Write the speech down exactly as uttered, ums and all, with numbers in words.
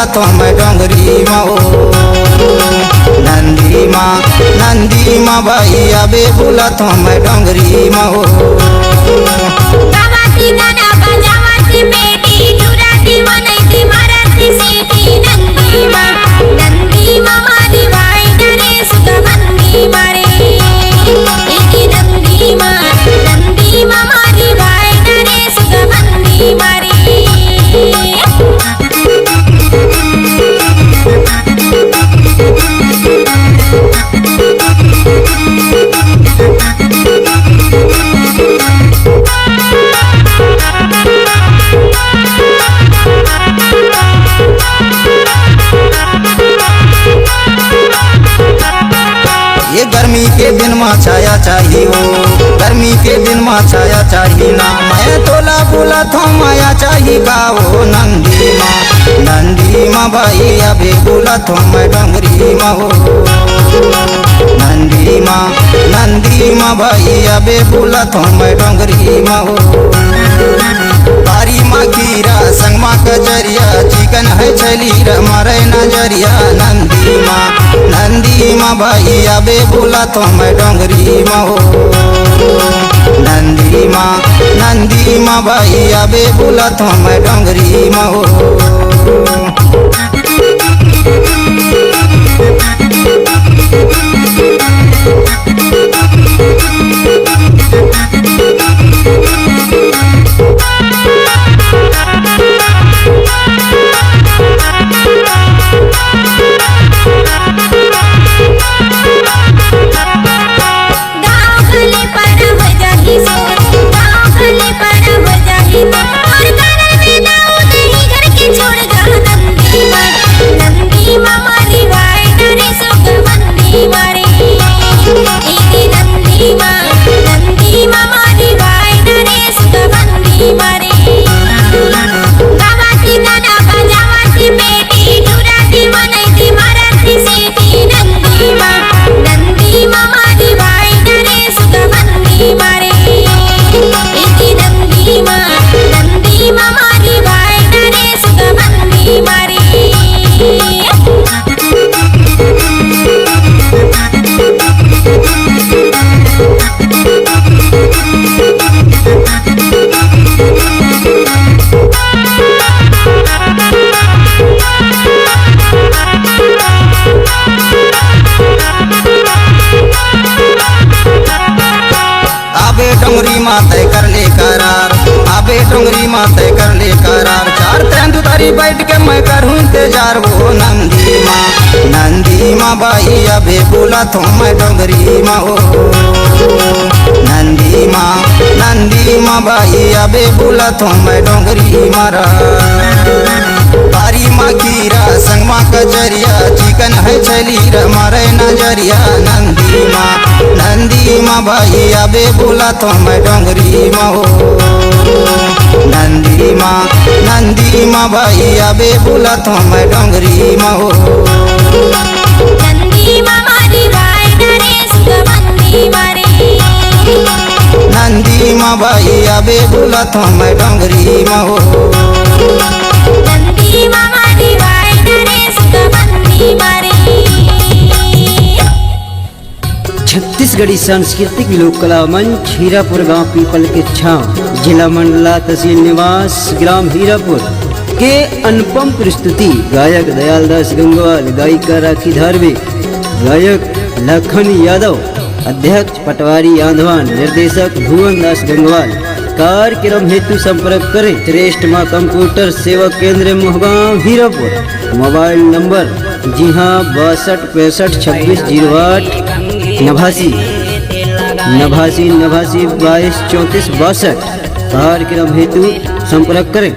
तो मैं डोंगरी मा ओ, नंदी मा, नंदी मा भाई अबे बुला तो मैं डोंगरी मा ओ। गावाती गाना बजावाती बेटी, चुराती मनैती माराती सीटी, नंदी मा, नंदी मा मारी वाई डरे सुख मंदी मारे। इदी नंदी मा, नंदी मा मारी वाई डरे सुख मंदी मारे। ये गर्मी के दिन मा छाया चाही ओ, गर्मी के दिन मा छाया चाही ना। मैं तोला बोला थो माया चाही का ओ नंदी मा, नंदी मा भाई अबे बोला थो मैं डोंगरी मा ओ, नंदी मा, नंदी मा भाई अबे बोला थो मैं डोंगरी मा ओ। बारी मा खीरा संग मा कजरिया, चिकन है छली रे मारे नजरिया। नंदी मा, नंदी मा भाई अबे बोला तो मैं डोंगरी मा ओ, नंदी मा, नंदी मा भाई अबे बोला तो मैं डोंगरी मा ओ। गाँव गली पारा हो जाही शोर, गाँव गली पारा हो जाही शोर। और कारण में दाऊ नहीं घर के छोड़ गा नंदी मा, नंदी मा मारी वाई डरे सुख मंदी मारे। इदी नंदी मा, नंदी मा मारी वाई डरे सुख मंदी मारे। गावाती गाना बजावाती बेटी, डुराती मनैती माराती सीटी, नंदी मा, नंदी मा मारी वाई डरे सुख मंदी मारे। इदी नंदी मा, नंदी मा मारी वाई डरे सुख मंदी मारे। अबे डोंगरी मा तय कर ले करार, अबे डोंगरी मा तय कर ले करार। चार तेंदु तारी बैठ के मैं करूँ इंतजार ओ नंदी मा, नंदी मा भाई अबे बोला तो मैं डोंगरी मा ओ, नंदी मा, नंदी मा भाई अबे बोला तो मैं डोंगरी मारा। बारी मा खीरा संग मा कजरिया, चिकन है छली रे मारे नजरिया। नंदी मा, नंदी मा भाई अबे बोला तो मैं डोंगरी मा ओ, नंदी मा, नंदी मा भाई अबे बोला तो मैं डोंगरी मा ओ। नंदी मा मारी वाई डरे सुख मंदी मारे। नंदी मा भाई अबे बोला तो मैं डोंगरी मा ओ। नंदी मा मारी वाई डरे सुख मंदी मारे। छत्तीसगढ़ी सांस्कृतिक लोक कला मंच हीरापुर गांव पीपल के छांव, जिला मंडला, तहसील निवास, ग्राम हीरापुर के अनुपम प्रस्तुति। गायक दयाल दास गंगवाल, गायिका राखी धारवे, गायक लखन यादव, अध्यक्ष पटवारी आंधवान, निर्देशक भुवन दास गंगवाल। कार्यक्रम हेतु संपर्क करें श्रेष्ठ माँ कंप्यूटर सेवा केंद्र मोहगांव हीरापुर। मोबाइल नंबर जी हाँ बासठ पैंसठ छब्बीस जीरो आठ, नभासी नभासी नभासी बाईस चौंतीस बासठ। कार्यक्रम हेतु संपर्क करें।